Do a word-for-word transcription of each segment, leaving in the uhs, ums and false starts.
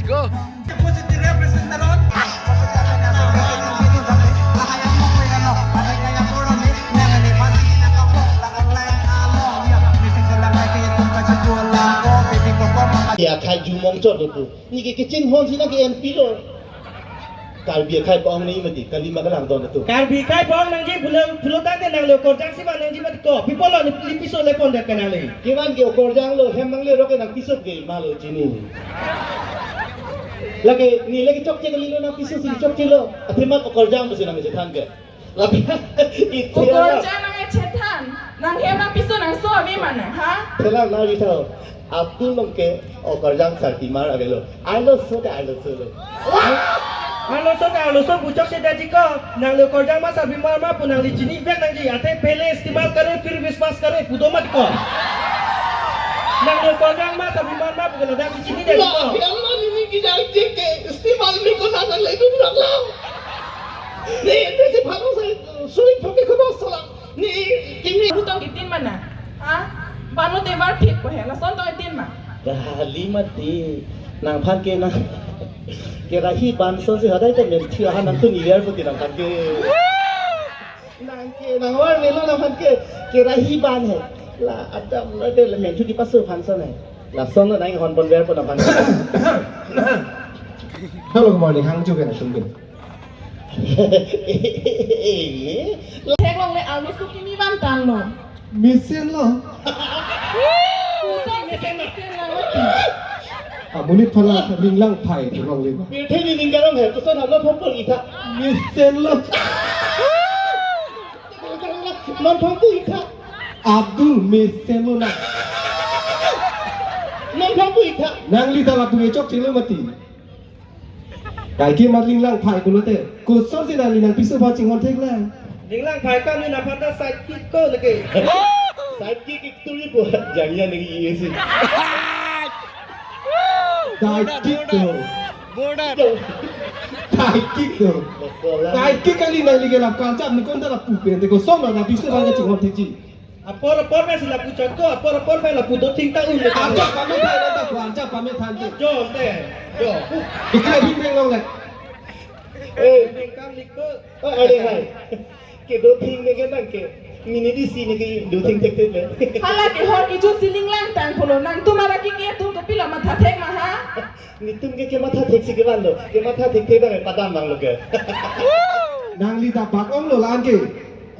Go. Ya, khai jumong chot tu. Neke kechinghon si nang ke N P lo. Karbi akhai pa-ong nangji mati, kalima kelangdun tu. Karbi akhai pa-ong nangji pulo, pulo tangte nangli okarjang si vang nangji mati ko. Pi apotlo neli piso le pondet ke nangli. Kevan ke okarjang lo, hem nangle rok ke nang piso ke ma lo chini. Lake, neli ke chokche kalilo, nang piso si chokche lo. Athema okarjang pusi nang chethan ke. Lake, ite la. Okarjang nang chethan. Nang hem nang piso nang so ave mana, ha? Thelang nang ri tho. Abdul nang ke okarjang sartimar avelo. Arloso ta arloso lo. Arloso ta arloso pu chokche detji ko. Nangli okarjang ma sartimar ma pu nangli chinivek nangji. Ate pehle istemal kare, fir vishwas kare pu do mati ko. Nangli okarjang ma sartimar ma pu ke ladak si chinidetji ko. Lo, yang mana ni bilang je ke istemal ni ko nang le dun rang lo. Ni, ni si phalu se, sulit phoke ko bos salah. Ni, kini. Butong kitin mana? Ha? Bano te var phit ko he, lason tong kitin ma. Kali mati. Nangphan ke nang. Kerahi ban so si hadai te men thia ha nang tu ni ver puti nangphan ke. Nang ke, nang var melo nangphan ke. Kerahi ban he. La adam la de le men thu di pasu phan so ne. Lason lo nang hon pon ver po nangphan ke. Hello, good morning. Hangjo ke nang tum ke. Theklongle arloso kimi van tan lo. Mesen lo. Puta mesen mesen lo. Amonit phala linglang phai theklongle. Pirthe ni ning garong he, koson halo phongpo itha. Mesen lo. Non phongpo itha. Abdul mesen lo na. Non phongpo itha. Nangli ta lapu ke chokche lo mati. Kaike mat linglang phai pulote. Koson si nangli nang piso aphan chinghon thek lang. Linglang phai kam ni nangphan ta sidekick ko lake. Sidekick ik turi po jangya nang isi. Sidekick to. Border. Sidekick to. Masalah. Sidekick kali nangli ke lap kancam ni konta lapu pen te koson nang piso aphan ke chinghon thekji. Apor apor pen si lapu chot ko, apor apor pen lapu do thing ta un. Ajak pame than ta, ajak pame than te. Jo te, jo. Ikle bing beng long le. Eh, bing kam lik ko. Oh, are hai. Kedo thing ne ke nang ke. Mini di si ne kedo thing thek thek le. Hala ke hor kejun si linglang tang pulo, nangtum ara keke atum kopilo matha thek ma ha? Netum ke kematha thek si kevan lo, kematha thek thek bang padam bang lo ke. Nangli ta bak-ong lo la-an ke.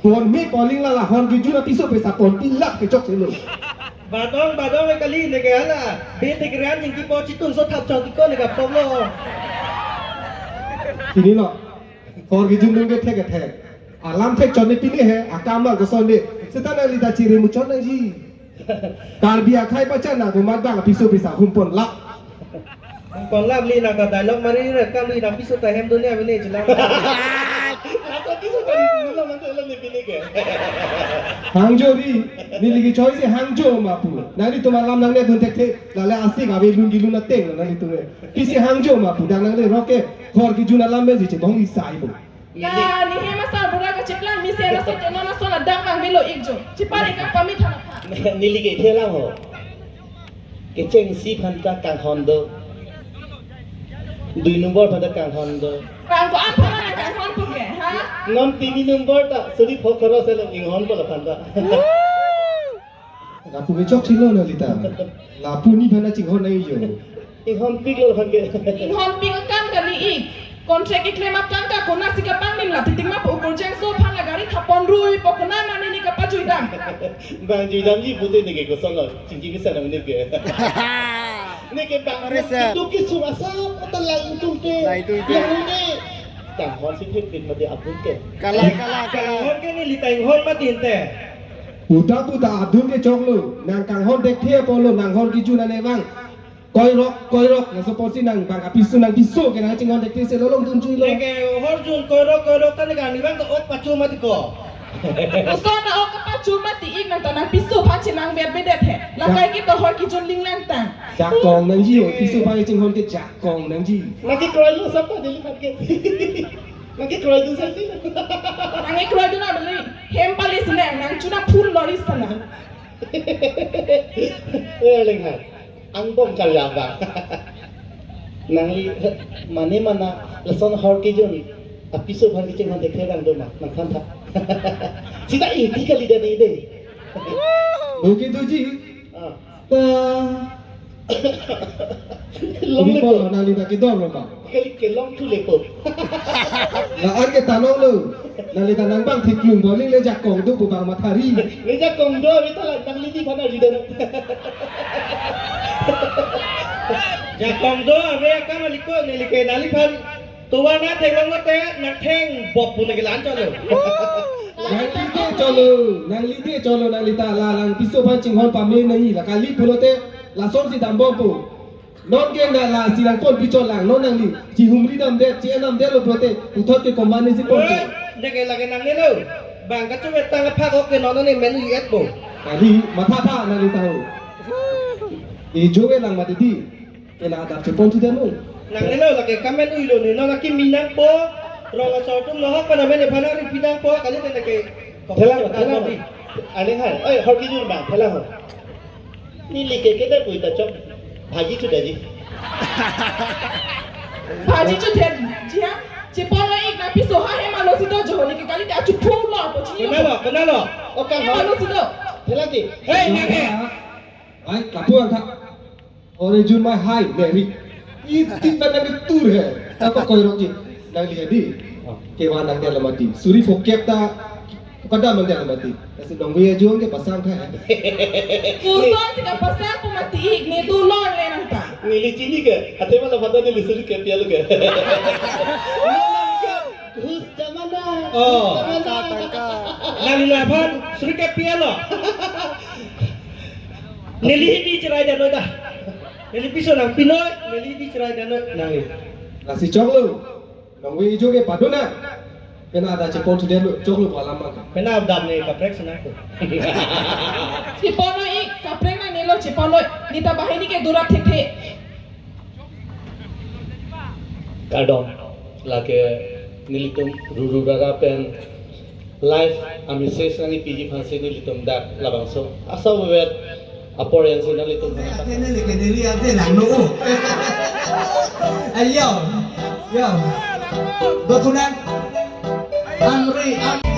Pon me poling la la hor kejun apiso pesa pon pilak ke chokche lo. Badong badong le kali ne ke hala. Be thek ran jing kipo chitun so thap chok ko ne ka pok lo. Pini lo. Hor kejun nung ke thek ke thek. Alam thek chot ne pini he, akam bang koson ne. Seta nangli ta chiri muchot nangji. Karbi akhai pachan na komat bang piso pisa humpon lap. Humpon lap li nang ka dialogue mari re kam li nang piso ta hem dunia mene chilang. Laso piso ta ni lo nang to lo ni pini ke. Hangjo ri, neli ke choi si hangjo ma pu. Nangli tum alam nang ne dun thek thek, lale asik ave lun di lun ateng nangli tum. Pisi hangjo ma pu, dak nang le rok ke, hor kejun alam me si chebong isai pu. Ka ni hem asar bura kachiplang mesen aso te non aso ladak bang melo ikjo. Chipari ka pamit than aphan. Neli ke thelang ho. Kechengsi aphan ta kanghon do. Dui nombor aphan ta kanghon do. Kang ko-an aphan kanghon pu ke, ha? Non tini nombor ta suri phokoro se lo inghon ko aphan ta. Lapu ke chokche lo nangli ta. Lapu ni aphan ta chinghon nangji jo. Inghon pik lo aphan ke. Inghon pik akam kali ik. Contract keklem akam ka konat si kapangnim la titik ma pu ukur jengso aphan la gari thapon rui po konat ma neli kapajuidam. Bang juidamji pute neke koson lo. Chingki bisa nang neke. Neke bang Resa. Itu kisung asap ata lain tumte. Lain tumte. Yang ne. Kanghon si thek pik mati apun ke. Kalang, kalang, kalang. Kanghon ke neli ta inghon mati inte. Puta puta adun ke choklo, nang kanghon thekthe apotlo, nang hor kejun ane bang. Koirok, koirok, laso apotsi nang bang apiso nang piso ke nang chinghon thekthe se lolong dun chui lo. Neke hor jun koirok, koirok ta ne kani bang to ok pacho mati ko. Koson na ok pacho mati ik nang ta nang piso aphan chenang ber bedet he. Lakai ke to hor kejun linglang tang. Jakong nangji, piso aphan chinghon ke jakong nangji. Nang ke kroi lo sapa dili aphan ke. Nang ke kroi dun sa si. Nang ke kroi dun na beli. Hem pali si nang, nang chuna phul lori sana. Eh, lenghai. Angbong karya bang. Nangli mane mana lason hor kejun apiso aphan kechinghon thekthedang doma nangthan tha. Sita iti kali dani de. Oke tuji. Ah. Ta. Long Obi lepo. Polo nangli ta kedor lo ba. Kali kelong thu lepo. La-an ke tanong lo. Nangli ta nangbang theklong boli le jakong do pu bang mathari. Le jakong do abi ta la nangli di phana ridam. Jakong do abi akam aliko neli ke nangli phan. Tovar nangtheklong lote nangtheng bop pu nangkelang cholo. Nangli de cholo, nangli de cholo, nangli ta la langpiso aphan chinghon pame nangji, la kali pulote lasonsi dambom pu. Non ke na lasi nangpon pichot lang, non nangli chihumri damdet, chi-en damdet lo pulote puthot ke komatne si pon. Eh, deke lake nangnelo. Bang kachovetang aphak ok ke non ne men i et bo. Kali matha tha nangli tahu. Ijo ke lang mati di. Kena adap chepon thu demo. Nangnelo lake kamen uilo ne, non akimi nangpo, rong asor atum nohok pada mene phana ri pinangpo, kali tene ke. Thelang, thelang. Ani hai, oi, hor kejun bang, thelang ho. Neli ke kede pui ta chok, bhaji chu daji. Bhaji chu then, ji ha, chepon lo ik nangpiso ha he malo si do jo, neli ke kali ta chu phu lo, po chi. Kenalo, kenalo. O kan he ho. Malo si do. Thelang ti. Hei, nang he. Ai, kapu angka. Ore jun mai hai, Mary. Iti pen nangtur he. Apa koi rongji? Nangli hedi. Kevan nangdet la mati. Suri phokep ta padam nangdet la mati. Kasi nongve ajo ke pasang tha. Puson sika pasang pu mati ik ne tu lor le nangta. Neli chini ke. Ate mala phada neli suri ke pial ke. Ghus jamana. Oh. Ghus jamana. Nangli la phan suri ke pial lo. Neli hidi cherai dano da. Neli piso nangpinoi, neli hidi cherai dano nangli. Lasi choklo. Nongve ijo ke padona. Pena ada chepon thu deno, choklo pu alam bang. Pena dam ne kaprek sana ko. Chepon lo ik, kaprek nangnelo chepon lo. Ne ta banghini ke durap thekthe. Kardom, lake nelitum ruru rara pen live a-message nangkepiji aphansi nelitum dak labangso asap vet apor ensi nanglitum. Ate neli ke neli ate nangno. Ayo, yo. Dokunan. Amri, amri.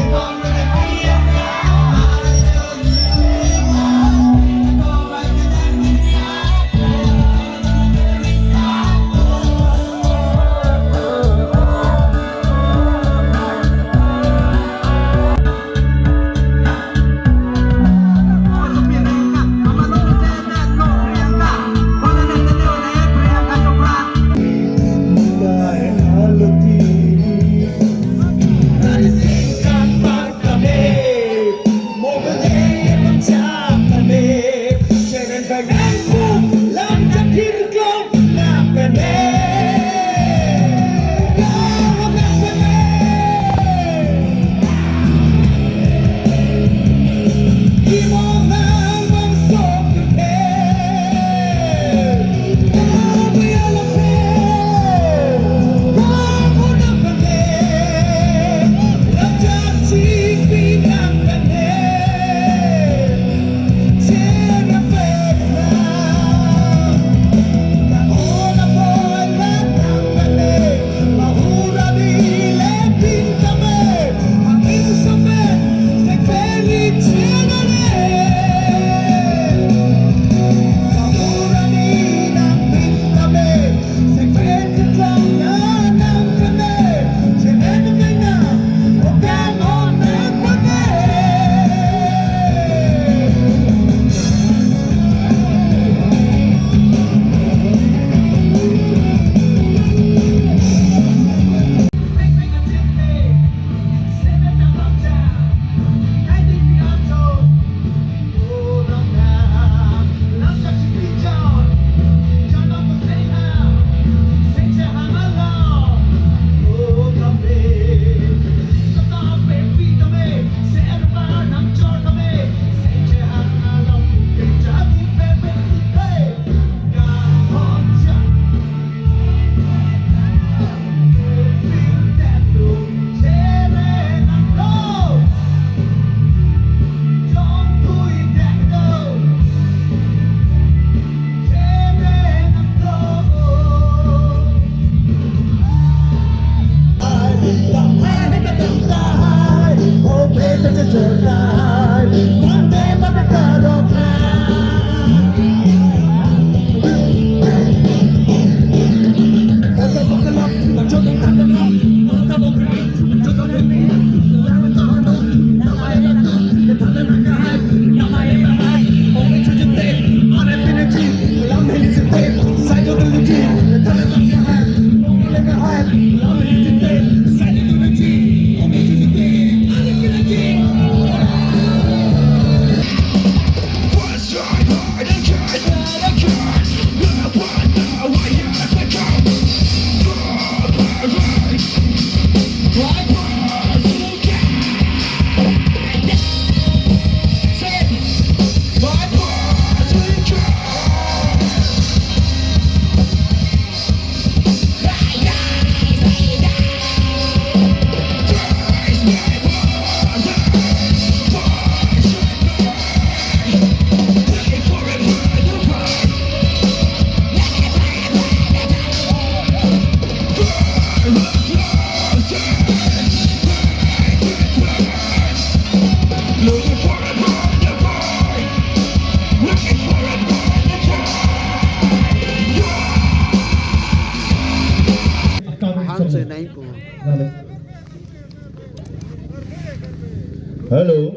Hello.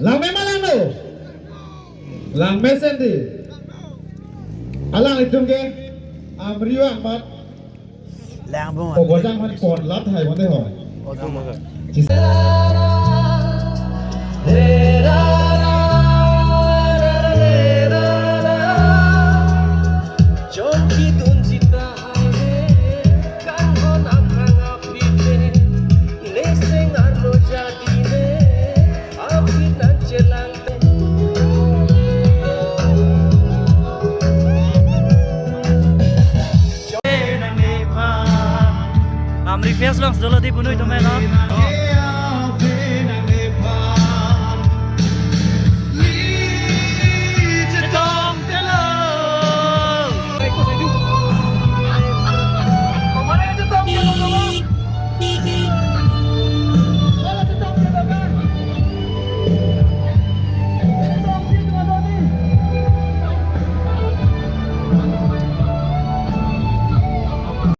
Langme ma langno? Langmesen dei. Alanglitum ke amri vangmat Langbom. Ogodang aphan pon lat hai mate ho. Odum. Chis- Jongki dunji tahai, kanghon aphrang aphi pen, neseng arlo jadi ne, aphi nangchelang pen. Amri Fest along dolo dei punoi tum lo.